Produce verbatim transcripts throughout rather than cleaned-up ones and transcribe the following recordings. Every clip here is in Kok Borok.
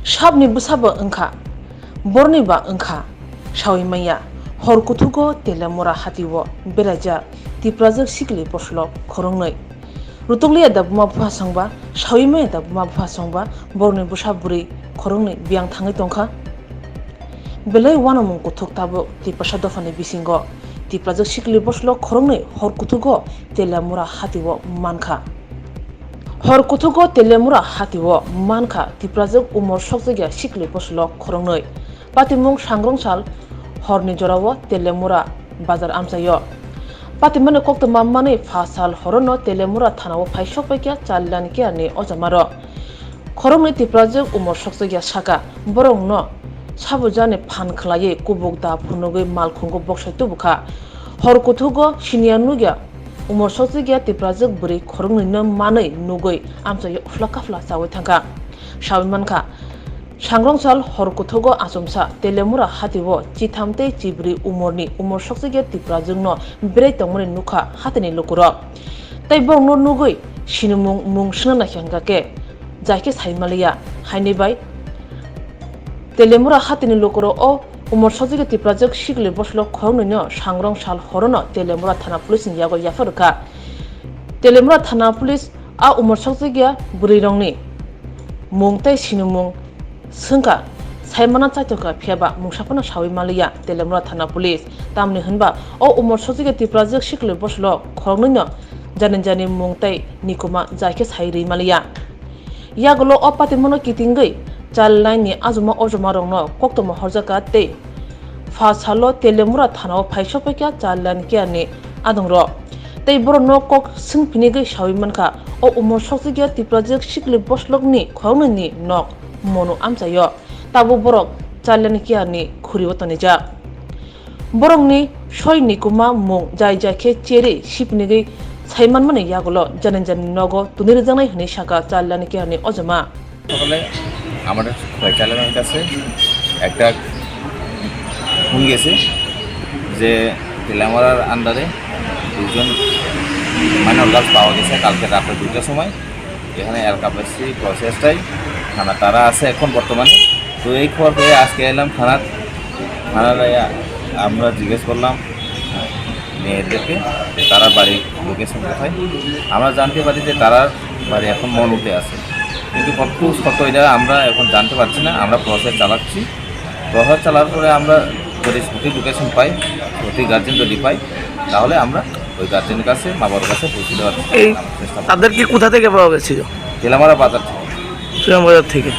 Sabni bwsabo wngkha, borni ba wngkha, sawi manya. Hor kuthugo Telemura hatio beraijak Tiprajwk sikli boslok khoroknwi. Rutukliya da buma bupha songba, sawi manya da buma bupha songba, borokni bwsa bwrwi khoroknwi biyang thangwi tongkha. Belai uanamung kuthuk tabuk Tiprasa dophani bisingo. Tiprajwk sikli boslok khoroknwi hor kuthugo Telemura hatio mankha. Hor kuthugo Telemura hatio mankha Tiprajwk umor sokjakya sikli boslok khoroknwi. Patimung sangrongsal horni jorao Telemura bazar amchaio. Patimani koktwma manwi pha sal horono Telemura thanao phai sokpaikha Challan Care ni ojamarok. Khoroknwi Tiprajwk umor sokjakya saka, borokno sabujani phan khwlaiwi kubuk da phunugwi malkhungo boksai tubukha. Hor kuthugo siniya nukya umor sokjakya Tiprajwk bwrwi khoroknwino manwi nugwi amchaio uphla kaphla chawi thangkha. Sawi mankha, sangrongsal hor kuthugo achomsa Telemura hatio chitham tei chibrwi umorni umor sokjakya Tiprajwkno berai tongmani nukha hatini lukurok. Tei borokno nugwi sinimung mung swngna naikha hwnkha khe, jai khe sai maliya, haini bai Telemura hatini lukurok o umor sokjakya Tiprajwk sikli boslok khoroknwino sangrong sal horono Telemura thana police ni yago yaphar rwkha. Telemura thana police a umor sokjakya bwrwirokni mung tei sinimung swngkha, saimana chaitokha, phiyaba mungsa phano sawi maliya Telemura thana police. Tamni hwnba o umor sokjakya Tiprajwk sikli boslok khoroknwino jani jani mung tei nikuma jai khe sai rwi maliya. Yagulo o patimano kitingwi Challan Care ni ajuma ojomarokno koktwma horjakha tei pha salo Telemura thanao phai sokpaikha Challan Care ni adongrok. Tei borokno kok swngphinigwi sawi mankha, o umor sokjakya Tiprajwk sikli boslokni khoroknwini nok monu amchaio. Tabuk borok Challan Care ni khurio tonijak. Borokni soi nikuma mung jai jai khe cherwi sipnigwi sai manmani yagulo jani jani nogo tuni rwjaknai hwnwi sakha Challan Care ni ojama. সকালে আমাদের খোয়াই চালানোর কাছে একটা ফোন গেছে যে তেলামারার আন্ডারে দুজন মাইনর গার্লস পাওয়া গেছে কালকে রাত্রে দুইটার সময়। এখানে এলাকাবাসী প্রচেষ্টায় থানা তারা আছে এখন বর্তমানে। তো এই খবর পেয়ে আজকে এলাম থানার, থানার আয়া আমরা জিজ্ঞেস করলাম মেয়েদেরকে যে তারা বাড়ির লোকেশন কোথায়। আমরা জানতে পারি যে তারার বাড়ি এখন মনুতে আছে, কিন্তু কতটুকু সত্য এটা আমরা এখন জানতে পারছি না। আমরা প্রসেস চালাচ্ছি, প্রসেস চালার পরে আমরা যদি সঠিক লোকেশন পাই, সঠিক গার্জেন যদি পাই, তাহলে আমরা ওই গার্জেনের কাছে, মা বাবার কাছে পৌঁছে দেওয়ার এই চেষ্টা করব। তাদেরকে কোথা থেকে পাওয়া গেছিল? তেলামারা বাজার থেকে। তেলামারা বাজার থেকে।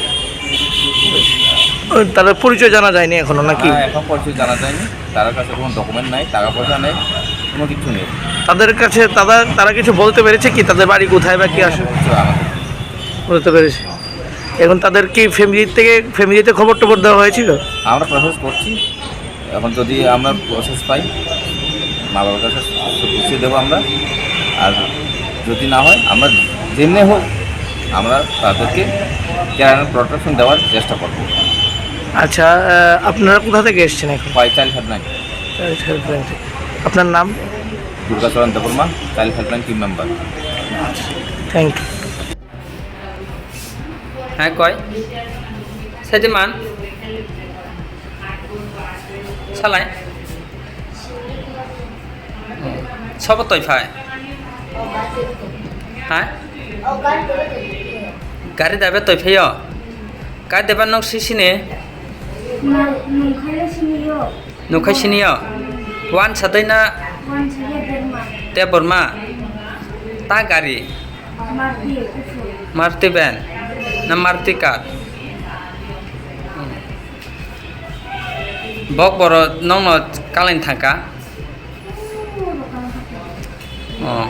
ওই তাদের পরিচয় জানা যায়নি এখনো নাকি? না, এখন পরিচয় জানা যায়নি। তার কাছে কোনো ডকুমেন্ট নাই, টাকা পয়সা নেই, কোনো কিছু নেই। তাদের কাছে তারা, তারা কিছু বলতে পেরেছে কি তাদের বাড়ি কোথায় বা কি আসে? কিছু আমাদের বলতে পেরেছে। এখন তাদের কি ফ্যামিলি থেকে, ফ্যামিলিতে খবর টবর দেওয়া হয়েছিল? আমরা প্রসেস করছি। এখন যদি আমরা প্রসেস পাই, মা বাবার কাছে পৌঁছে দেবো আমরা। আর যদি না হয়, আমরা যেমনি হোক, আমরা তাদেরকে কেয়ার অ্যান্ড প্রোটেকশন দেওয়ার চেষ্টা করব। আচ্ছা, আহ, আপনারা কোথা থেকে এসেছেন এখন? পাই চাইল্ড হেল্পলাইন। চাইল্ড হেল্পলাইন থেকে। আপনার নাম? Durgacharan Debbarma, child helpline team member. Thank you. Hai koi? Saidiman? Salai? Sobo toi phai? Hai? Gari dabe toi phaio? Kai deba nok sisini? Nukhai sini yo. Wan sadai na? Te borma? Ta gari? Maruti van na Maruti car? Bok boro nokno kaleng thangka? Oh.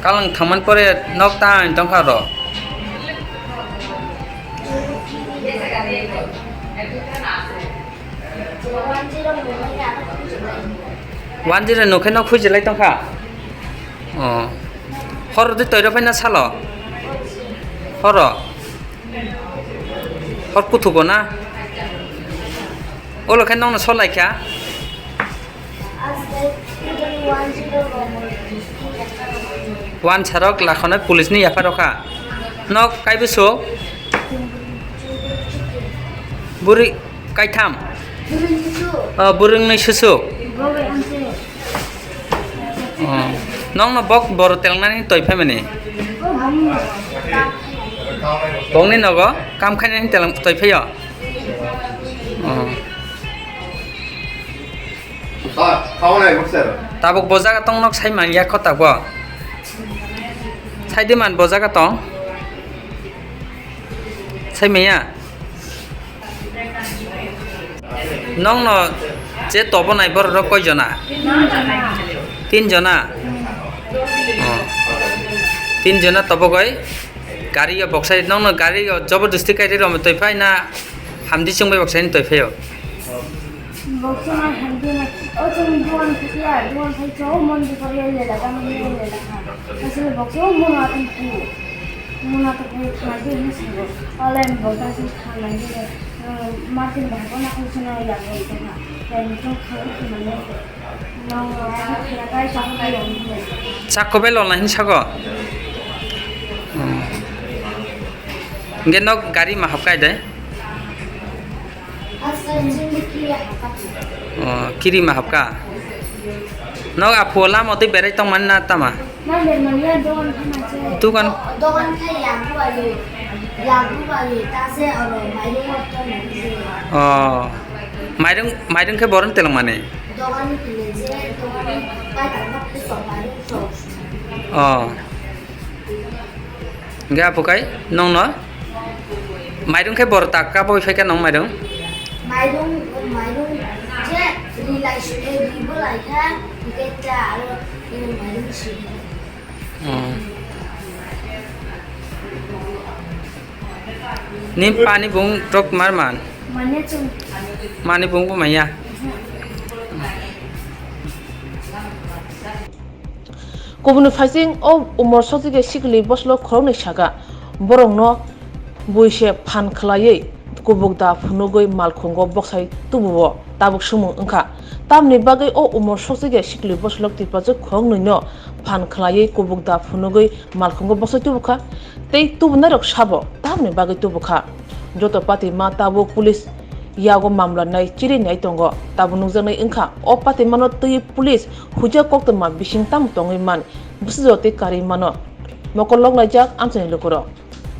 Kaleng thangmani pore nok ta ani tongkha ro? One zero nokhe nok khujilai tongkha? Oh. Hor di toiro phaina salo? Horo? Hor kuthugo na? Olo khe nokno sol laikha? One sarok lakhonai police ni yapharo kha. Nok kaibusu? Bwrwi kaitham. Bwrwini susu. O, bwrwini susu. Bwrwi ang se. O. Nokno bok boro telnani toi phaimani. O, bongni. Bongni nogo kam khainani telang toi phaio. O. Tabuk bo jaga tong nok sai man ya kho tabuk. Sai di man bo jaga tong. Sai maya. Nokno je tobo nai borok rok koi jona? Tin jona. O. Tin jona tobo goi gari yo boksai nokno gari yo jobordosti kai ri rom toi phai na hamdi chwng bai boksai ni toi phai o. Boksai na hamdi na o chwng duan phai ya duan phai chw mon di kor yo lela ta mon yo lela ha. Asle boksai o mon atum ku. Muna to kung thang di hinwi swngo. Online bo ta sung thang nang di, eh, Martin bai bo na kung suna yang bo tong ha. Yang tong thang di hinwi mano. Nang, ah, thang kai sa ko yang hinwi. Chakko bai lona hin sago. Hmm. Hingke nok gari ma hapkai de? O, kiri ma hapka? Nok aphu lama twi berai tongmani na tama? Dogan. Dogan khe yang bubayo, yang bubayo ta se oro mairung motto nang se. O, mairung, mairung khe boron telongmani? Dogan ni tile je, dogan ni pai tangma khe sok mairung sok. O. Hingke apo kai nongno mairung khe boro tak kabo phai khe nong mairung? Mairung, mairung je rilai sile ribo lai kha, hingke ta aro, eh, mairung si. Hmm. Ni pani bung tok mar man? Mane chung. Mani bung bo maya. Kubuni phaising o umor sokjagya sikli bosolo khoroknwi saka, borokno buise phan khwlaiwi kubuk da phunugwi malkhungo boksai tubuo tabuk swmwng wngkha. Tamni bagwi o umor sokjagya sikli bosolok twipajwk khoroknwino phan khwlaiwi kubuk da phunugwi malkhungo boksai tubukha tei tubunairok sabo tamni bagwi tubukha. Joto pati ma tabuk police yago mamla nai chiri nai tongo. Tabuk nukjaknai wngkha o patimano twi police huja koktwma bising tamo tongwi man bwsajwk tei karwi mano. Mokol loklaijak amchaini lukurok.